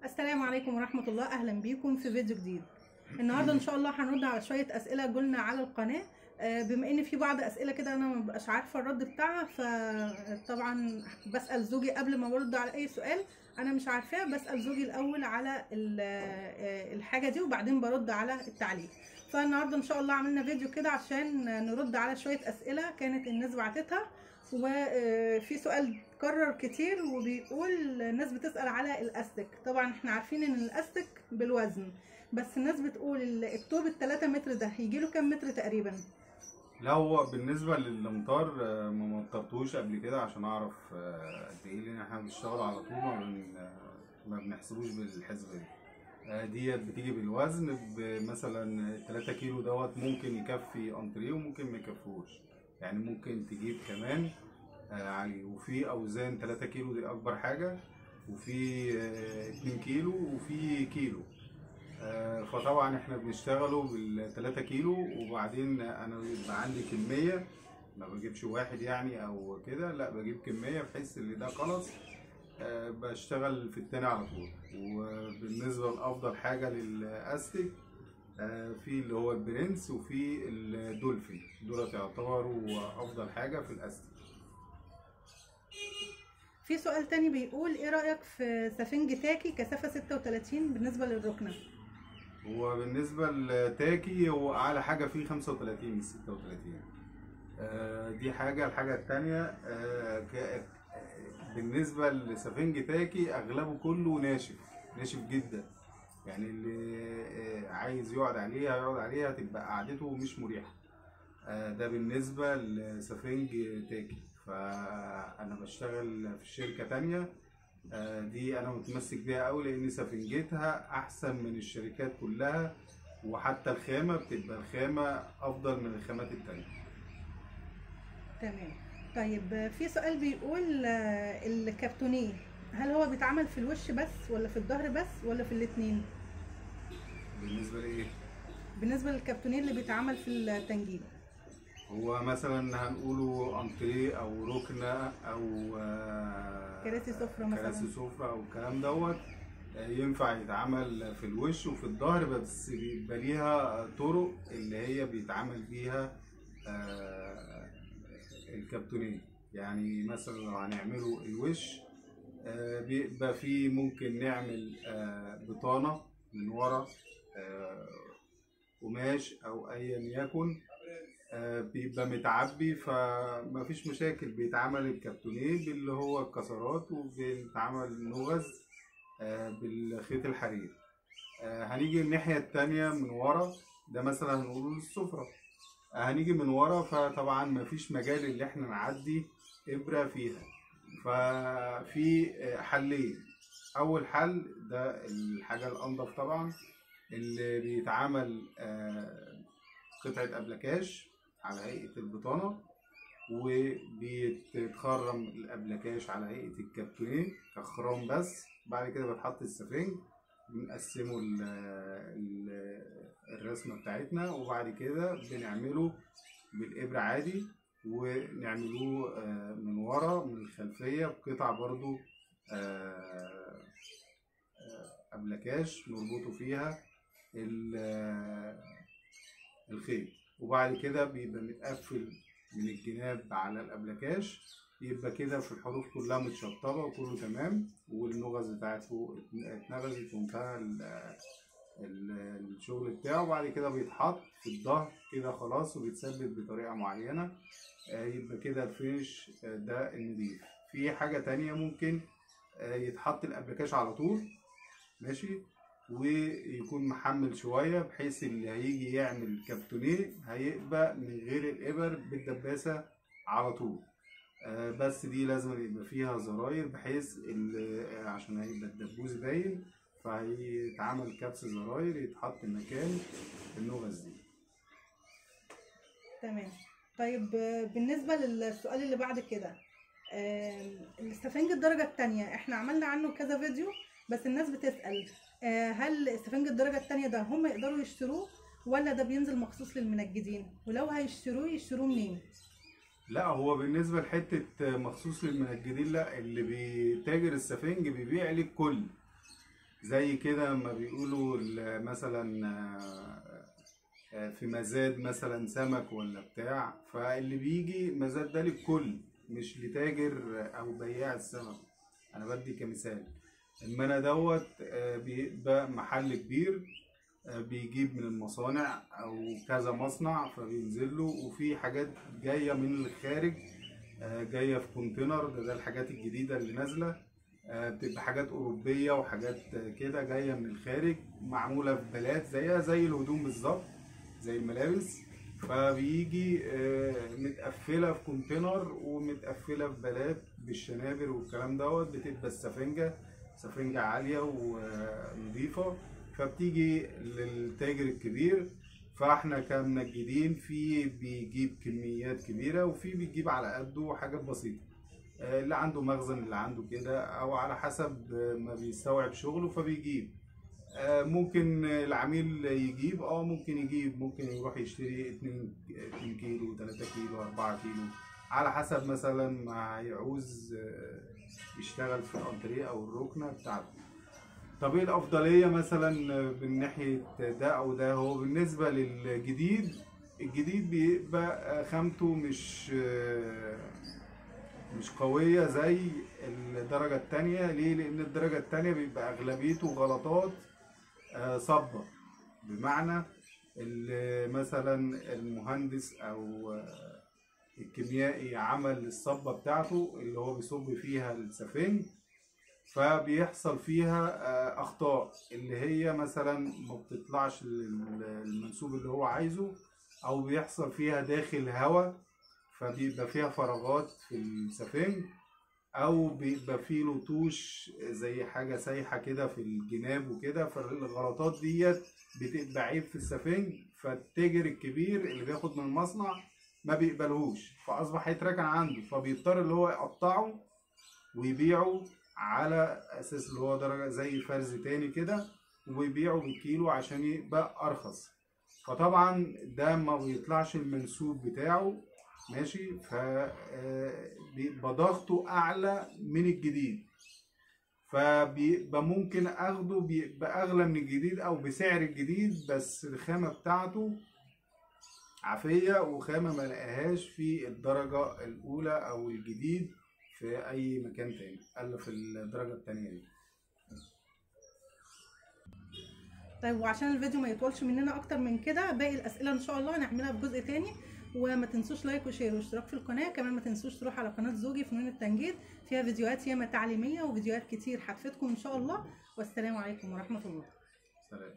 السلام عليكم ورحمة الله، أهلا بيكم في فيديو جديد. النهاردة إن شاء الله هنرد على شوية أسئلة جولنا على القناة. بما إن في بعض أسئلة كده أنا مبقاش عارفة الرد بتاعها، فطبعا بسأل زوجي قبل ما برد على أي سؤال أنا مش عارفاه، بسأل زوجي الأول على الحاجة دي وبعدين برد على التعليق. فالنهاردة إن شاء الله عملنا فيديو كده عشان نرد على شوية أسئلة كانت الناس بعتتها. وفي سؤال اتكرر كتير وبيقول الناس بتسأل على الاستك. طبعا احنا عارفين ان الاستك بالوزن، بس الناس بتقول الطوب ال3 متر ده هيجي له كام متر تقريبا؟ لا، هو بالنسبة للامتار ما مطرتوش قبل كده عشان اعرف قد ايه، لان احنا بنشتغل على طول ما بنحسبوش بالحسبه دي. ديت بتيجي بالوزن، مثلا 3 كيلو دوت ممكن يكفي انتريه وممكن ما يكفيهوش، يعني ممكن تجيب كمان عليه. وفي اوزان 3 كيلو دي اكبر حاجة، وفي 2 كيلو، وفي كيلو. فطبعا احنا بنشتغله بال 3 كيلو، وبعدين انا بيبقى عندي كمية، ما بجيبش واحد يعني او كده، لا بجيب كمية بحيث اللي ده خلص بشتغل في التاني على طول. وبالنسبة لافضل حاجة للاستيك في اللي هو البرنس وفي الدولفين، دول يعتبروا افضل حاجة في الاستيك. في سؤال تاني بيقول ايه رايك في سفنج تاكي كثافة 36 بالنسبة للركنه؟ هو بالنسبة لتاكي هو اعلى حاجة فيه 35 من 36. دي حاجة. الحاجة التانية بالنسبة لسفنج تاكي اغلبه كله ناشف، ناشف جدا، يعني اللي عايز يقعد عليها يقعد عليها تبقى قعدته مش مريحه. ده بالنسبة لسفنج تاكي. فانا بشتغل في شركة تانية، دي انا متمسك بيها قوي لان سفنجتها احسن من الشركات كلها، وحتى الخامة بتبقى الخامة افضل من الخامات التانية. تمام. طيب في سؤال بيقول الكابتونيه هل هو بيتعمل في الوش بس ولا في الظهر بس ولا في الاثنين؟ بالنسبة لايه؟ بالنسبة للكابتونيه اللي بيتعمل في التنجيد، هو مثلا هنقوله انتريه او ركنه او كراسي سفره مثلا، كراسي سفره او الكلام دوت، ينفع يتعمل في الوش وفي الظهر، بس بيبقى ليها طرق اللي هي بيتعمل بيها الكابتونيه. يعني مثلا لو هنعمله الوش بيبقى فيه ممكن نعمل بطانه من ورا قماش او ايا يكن، بيبقى متعبي فمفيش مشاكل. بيتعمل الكابتونيه باللي هو الكسرات، وبيتعمل نغز بالخيط الحرير. هنيجي الناحية التانية من ورا، ده مثلا هنقوله السفرة، هنيجي من ورا فطبعا مفيش مجال اللي احنا نعدي ابرة فيها. ففي حلين. اول حل ده الحاجة الانضف طبعا، اللي بيتعمل قطعة أبلكاش على هيئة البطانة، وبيتخرم الأبلكاش على هيئة الكابتونيه كخرام بس. بعد كده بتحط السفنج، بنقسمه الرسمة بتاعتنا، وبعد كده بنعمله بالإبرة عادي، ونعملوه من ورا من الخلفية بقطع برضو أبلكاش نربطه فيها الخيط، وبعد كده بيبقى متقفل من الجناب على الأبلكاش، يبقى كده في الحروف كلها متشطبة وكله تمام، والنغز بتاعته اتنغزت وانتهى الشغل بتاعه. وبعد كده بيتحط في الظهر كده خلاص، وبيتثبت بطريقة معينة، يبقى كده الفينش ده النضيف. في حاجة تانية ممكن يتحط الأبلكاش على طول ماشي، ويكون محمل شوية بحيث اللي هيجي يعمل كابتونيه هيبقى من غير الإبر بالدباسة على طول. بس دي لازم يبقى فيها زراير بحيث عشان هيبقى الدبوس باين، فهيتعمل كبس زراير يتحط مكان النغز دي. تمام. طيب بالنسبة للسؤال اللي بعد كده، السفنج الدرجة التانية احنا عملنا عنه كذا فيديو، بس الناس بتسأل هل السفنج الدرجة التانية ده هم يقدروا يشتروه ولا ده بينزل مخصوص للمنجدين؟ ولو هيشتروه يشتروه منين؟ لا، هو بالنسبة لحتة مخصوص للمنجدين، لا، اللي بيتاجر السفنج بيبيع للكل، زي كده ما بيقولوا مثلا في مزاد مثلا سمك ولا بتاع، فاللي بيجي مزاد ده للكل مش لتاجر او بياع السمك. انا بدي كمثال. اما انا دوت بيبقى محل كبير بيجيب من المصانع او كذا مصنع، فبينزل له، وفي حاجات جاية من الخارج جاية في container، ده الحاجات الجديدة اللي نازله، بتبقى حاجات اوروبية وحاجات كده جاية من الخارج، معمولة في بلاد زيها زي الهدوم بالظبط زي الملابس، فبيجي متقفله في container ومتقفله في بلاد بالشنابر والكلام دوت. بتبقى السفنجه سفنجه عالية ونظيفه، فبتيجي للتاجر الكبير. فاحنا كمنجدين في بيجيب كميات كبيرة، وفي بيجيب على قده حاجات بسيطة، اللي عنده مخزن، اللي عنده كده، او على حسب ما بيستوعب شغله فبيجيب. ممكن العميل يجيب، ممكن يجيب، ممكن يروح يشتري 2 كيلو، 3 كيلو، 4 كيلو، على حسب مثلا ما يعوز يشتغل في الانتريه او الركنه بتاعته. طب ايه الافضلية مثلا من ناحية ده او ده؟ هو بالنسبة للجديد، الجديد بيبقى خامته مش قوية زي الدرجة التانية. ليه؟ لان الدرجة التانية بيبقى اغلبيته غلطات صبه، بمعنى مثلا المهندس او الكيميائي عمل الصبه بتاعته اللي هو بيصب فيها السفنج، فبيحصل فيها اخطاء اللي هي مثلا ما بتطلعش المنسوب اللي هو عايزه، او بيحصل فيها داخل هواء فبيبقى فيها فراغات في السفنج، او بيبقى فيه لطوش زي حاجة سايحه كده في الجناب وكده. فالغلطات ديت بتبقى عيب في السفنج، فالتاجر الكبير اللي بياخد من المصنع ما بيقبلهوش، فاصبح هيتركن عنده، فبيضطر اللي هو يقطعه ويبيعه على اساس اللي هو درجه زي فرز تاني كده، وبيبيعه بالكيلو عشان يبقى ارخص. فطبعا ده ما بيطلعش المنسوب بتاعه ماشي، فبيبقى ضغطه اعلى من الجديد، فبيبقى ممكن اخده بيبقى اغلى من الجديد او بسعر الجديد، بس الخامة بتاعته عافية وخامه ما لقاهاش في الدرجة الاولى او الجديد في اي مكان تاني الا في الدرجة التانية دي. طيب، وعشان الفيديو ما يطولش مننا اكتر من كده، باقي الاسئلة ان شاء الله هنعملها في جزء تاني. وما تنسوش like و share واشتراك في القناة، كمان ما تنسوش تروح على قناة زوجي فنون التنجيد، فيها فيديوهات ياما تعليمية وفيديوهات كتير هتفيدكم ان شاء الله. والسلام عليكم ورحمة الله. سلام.